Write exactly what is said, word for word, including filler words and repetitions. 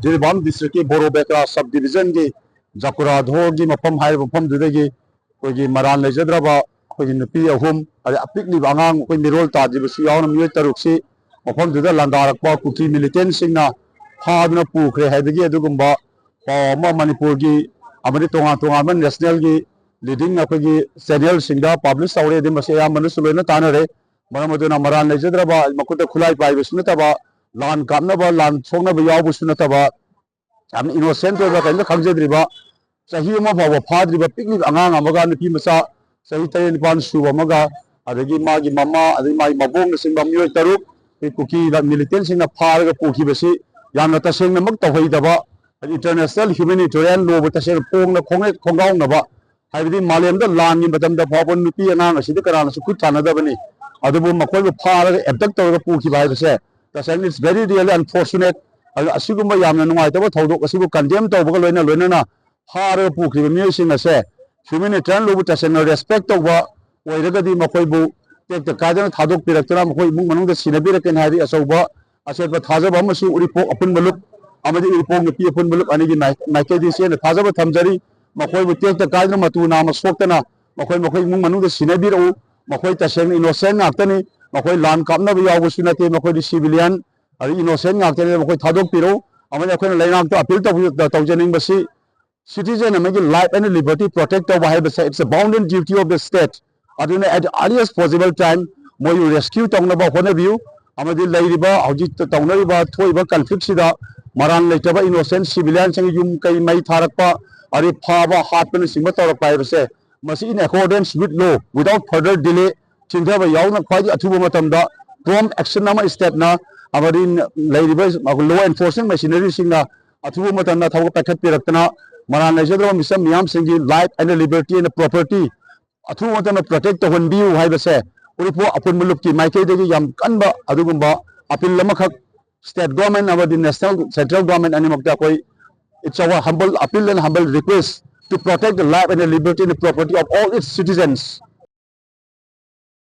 ꯖꯤꯔꯤꯕꯥꯝ ꯗꯤꯁꯇ꯭ꯔꯤꯛꯀꯤ ꯕꯣꯔꯣꯕꯦꯀꯥ ꯁꯕ ꯗꯤꯕꯤꯖꯟꯒꯤ ꯖꯀꯨꯔꯥꯙꯣꯔꯒꯤ ꯃꯐꯝ ꯍꯥꯏꯔꯤꯕ ꯃꯐꯝꯗꯨꯗꯒꯤ ꯑꯩꯈꯣꯏꯒꯤ ꯃꯔꯥꯜ ꯂꯩꯖꯗ꯭ꯔꯕ ꯑꯩꯈꯣꯏꯒꯤ ꯅꯨꯄꯤ ꯑꯍꯨꯝ, ꯑꯗꯩ ꯑꯄꯤꯛꯂꯤꯕ ꯑꯉꯥꯡ ꯑꯩꯈꯣꯏ ꯃꯤꯔꯣꯜ ꯇꯥꯗ꯭ꯔꯤꯕꯁꯨ ꯌꯥꯎꯅ ꯃꯤꯑꯣꯏ ꯇꯔꯨꯛꯁꯤ ꯃꯐꯝꯗꯨꯗ ꯂꯥꯟꯗꯥꯔꯛꯄ ꯀꯨꯀꯤ ꯃꯤꯂꯤꯇꯦꯟꯁꯤꯡꯅ ꯐꯥꯗꯨꯅ ꯄꯨꯈ꯭ꯔꯦ ꯍꯥꯏꯕꯒꯤ ꯑꯗꯨꯒꯨꯝꯕ ꯄꯥꯎ ꯑꯃ ꯃꯅꯤꯄꯨꯔꯒꯤ ꯑꯃꯗꯤ ꯇꯣꯉꯥꯟ ꯇꯣꯉꯥꯟꯕ ꯅꯦꯁꯅꯦꯜꯒꯤ ꯂꯤꯗꯤꯡ ꯑꯩꯈꯣꯏꯒꯤ ꯆꯦꯅꯦꯜꯁꯤꯡꯗ ꯄꯕ꯭ꯂꯤꯁ ꯇꯧꯔꯦ꯫ ꯑꯗꯩ ꯃꯁꯤ ꯑꯌꯥꯝꯕꯅꯁꯨ ꯂꯣꯏꯅ ꯇꯥꯅꯔꯦ꯫ ꯃꯔꯝ ꯑꯗꯨꯅ ꯃꯔꯥꯜ ꯂꯩꯖꯗ꯭ꯔꯕ, ꯃꯈꯨꯠꯇ ꯈꯨꯠꯂꯥꯏ ꯄꯥꯏꯕꯁꯨ ꯅꯠꯇꯕ, ꯂꯥꯟ ꯀꯥꯞꯅꯕ, ꯂꯥꯟ ꯁꯣꯛꯅꯕ ꯌꯥꯎꯕꯁꯨ ꯅꯠꯇꯕ, ꯌꯥꯝꯅ ꯏꯅꯣꯁꯦꯟꯠ ꯑꯣꯏꯕ, ꯀꯔꯤꯝꯇ ꯈꯪꯖꯗ꯭ꯔꯤꯕ, ꯆꯍꯤ ꯑꯃ ꯐꯥꯎꯕ ꯐꯥꯗ꯭ꯔꯤꯕ ꯄꯤꯛꯂꯤꯕ ꯑꯉꯥꯡ ꯑꯃꯒ ꯅꯨꯄꯤ ꯃꯆꯥ ꯆꯍꯤ ꯇꯔꯦꯠ ꯅꯤꯄꯥꯟ ꯁꯨꯕ ꯑꯃꯒ, ꯑꯗꯒꯤ ꯃꯥꯒꯤ ꯃꯃꯥ, ꯑꯗꯒꯤ ꯃꯥꯒꯤ ꯃꯕꯣꯛꯅꯆꯤꯡꯕ ꯃꯤꯑꯣꯏ ꯇꯔꯨꯛ ꯑꯩꯈꯣꯏ ꯀꯨꯀꯤ ꯃꯤꯂꯤꯇꯦꯟꯁꯤꯡꯅ ꯐꯥꯔꯒ ꯄꯨꯈꯤꯕꯁꯤ ꯌꯥꯝꯅ ꯇꯁꯦꯡꯅꯃꯛ ꯇꯧꯍꯩꯗꯕ, ꯏꯟꯇꯔꯅꯦꯁꯅꯦꯜ ꯍ꯭ꯌꯨꯃꯦꯅꯤꯇꯦꯔꯤꯌꯟ ꯂꯣꯕꯨ ꯇꯁꯦꯡꯅ ꯄꯣꯡꯅ ꯈꯣꯡꯅ ꯈꯣꯡꯒꯥꯎꯅꯕ, ꯍꯥꯏꯕꯗꯤ ꯃꯥꯂꯦꯝꯗ ꯂꯥꯟꯒꯤ ꯃꯇꯝꯗ ꯐꯥꯎꯕ ꯅꯨꯄꯤ ꯑꯉꯥꯡ ꯑꯁꯤꯗ ꯀꯅꯥꯅꯁꯨ ꯈꯨꯠ ꯊꯥꯅꯗꯕꯅꯤ꯫ ꯑꯗꯨꯕꯨ ꯃꯈꯣꯏꯕꯨ ꯐꯥꯔꯒ ꯑꯦꯕꯗꯛ ꯇꯧꯔꯒ ꯄꯨꯈꯤꯕ ꯍꯥꯏꯕꯁꯦ ꯇꯁꯦꯡꯅ it's very really unfortunate꯫ ꯑꯗꯨ ꯑꯁꯤꯒꯨꯝꯕ ꯌꯥꯝꯅ ꯅꯨꯡꯉꯥꯏꯇꯕ ꯊꯧꯗꯣꯛ ꯑꯁꯤꯕꯨ ꯀꯟꯗꯦꯝ ꯇꯧꯕꯒ ꯂꯣꯏꯅ ꯂꯣꯏꯅꯅ ꯐꯥꯔꯒ ꯄꯨꯈ꯭ꯔꯤꯕ ꯃꯤꯑꯣꯏꯁꯤꯡ ꯑꯁꯦ ꯍ꯭ꯌꯨꯃꯦꯅꯤꯇꯦꯔꯤꯌꯟ ꯂꯣꯕꯨ ꯇꯁꯦꯡꯅ ꯔꯦꯁꯄꯦꯛ ꯇꯧꯕ ꯑꯣꯏꯔꯒꯗꯤ ꯃꯈꯣꯏꯕꯨ ꯇꯦꯛꯇ ꯀꯥꯏꯗꯅ ꯊꯥꯗꯣꯛꯄꯤꯔꯛꯇꯨꯅ ꯃꯈꯣꯏ ꯏꯃꯨꯡ ꯃꯅꯨꯡꯗ ꯁꯤꯟꯅꯕꯤꯔꯛꯀꯅꯤ ꯍꯥꯏꯕꯒꯤ ꯑꯆꯧꯕ ꯑꯆꯦꯠꯄ ꯊꯥꯖꯕ ꯑꯃꯁꯨ ꯎꯔꯤꯄꯣꯛ ꯑꯄꯨꯟꯕ ꯂꯨꯞ ꯑꯃꯗꯤ ꯎꯔꯤꯄꯣꯛ ꯅꯨꯄꯤ ꯑꯄꯨꯟꯕ ꯂꯨꯞ ꯑꯅꯤꯒꯤ ꯃꯥꯏ-, ꯃꯥꯏꯀꯩꯗꯒꯤ ꯆꯦꯠꯅ ꯊꯥꯖꯕ ꯊꯝꯖꯔꯤ꯫ ꯃꯈꯣꯏꯕꯨ ꯇꯦꯛꯇ ꯀꯥꯏꯗꯅ ꯃꯇꯨ ꯅꯥꯝꯃ ꯁꯣꯛꯇꯅ ꯃꯈꯣꯏ ꯃꯈꯣꯏ ꯏꯃꯨꯡ ꯃꯅꯨꯡꯗ ꯁꯤꯟꯅꯕꯤꯔꯛꯎ꯫ ꯃꯈꯣꯏ ꯇꯁꯦꯡꯅ ꯏꯅꯣꯁꯦꯟ ꯉꯥꯛꯇꯅꯤ꯫ ꯃꯈꯣꯏ ꯂꯥꯟ ꯀꯥꯞꯅꯕ ꯌꯥꯎꯕꯁꯨ ꯅꯠꯇꯦ꯫ ꯃꯈꯣꯏꯗꯤ ꯁꯤꯚꯤꯂꯤꯌꯟ ꯑꯗꯩ ꯏꯅꯣꯁꯦꯟ ꯉꯥꯛꯇꯅꯤ꯫ ꯃꯈꯣꯏ ꯊꯥꯗꯣꯛꯄꯤꯔꯛꯎ꯫ ꯑꯃꯗꯤ ꯑꯩꯈꯣꯏꯅ ꯂꯩꯉꯥꯛꯇ ꯑꯄꯤꯜ ꯇꯧ-, ꯇꯧꯖꯅꯤꯡꯕꯁꯤ citizen ꯑꯃꯒꯤ life and liberty protect ꯇꯧꯕ ꯍꯥꯏꯕꯁꯦ it's a bounden duty of the state꯫ ꯑꯗꯨꯅ at the earliest possible time ꯃꯣꯏꯕꯨ rescue ꯇꯧꯅꯕ ꯍꯣꯠꯅꯕꯤꯌꯨ꯫ ꯑꯃꯗꯤ ꯂꯩꯔꯤꯕ ꯍꯧꯖꯤꯛ ꯇꯧꯅꯔꯤꯕ ꯊꯣꯛꯏꯕ conflict ꯁꯤꯗ ꯃꯔꯥꯜ ꯂꯩꯇꯕ ꯏꯅꯣꯁꯦꯟ ꯁꯤꯚꯤꯂꯤꯌꯟꯁꯤꯡꯒꯤ ꯌꯨꯝ ꯀꯩ ꯃꯩ ꯊꯥꯔꯛꯄ, ꯑꯗꯩ ꯐꯥꯕ ꯍꯥꯠꯄꯅꯆꯤꯡꯕ ꯇꯧꯔꯛꯄ ꯍꯥꯏꯕꯁꯦ ꯃꯁꯤ in accordance with law without further delay ꯊꯤꯡꯊꯕ ꯌꯥꯎꯅ ꯈ꯭ꯋꯥꯏꯗꯒꯤ ꯑꯊꯨꯕ ꯃꯇꯝꯗ prompt action ꯑꯃ ꯁ꯭ꯇꯦꯠꯅ ꯑꯃꯗꯤ ꯂꯩꯔꯤꯕ law enforcement machinery ꯁꯤꯡꯅ ꯑꯊꯨꯕ ꯃꯇꯝꯗ ꯊꯕꯛ ꯄꯥꯏꯈꯠꯄꯤꯔꯛꯇꯅ ꯃꯔꯥꯜ ꯂꯩꯖꯗ꯭ꯔꯕ ꯃꯤꯆꯝ ꯃꯤꯌꯥꯝꯁꯤꯡꯒꯤ life and liberty and property ꯑꯊꯨꯕ ꯃꯇꯝꯗ protect ꯇꯧꯍꯟꯕꯤꯌꯨ ꯍꯥꯏꯕꯁꯦ ꯎꯔꯤꯄꯣꯛ ꯑꯄꯨꯟꯕ ꯂꯨꯞꯀꯤ ꯃꯥꯏꯀꯩꯗꯒꯤ ꯌꯥꯝ ꯀꯟꯕ ꯑꯗꯨꯒꯨꯝꯕ ꯑꯄꯤꯜ ꯑꯃꯈꯛ state government ꯑꯃꯗꯤ national, central government ꯑꯅꯤꯃꯛꯇ ꯑꯩꯈꯣꯏ it's our humble appeal and humble request to protect the life and the liberty and the property of all its citizens꯫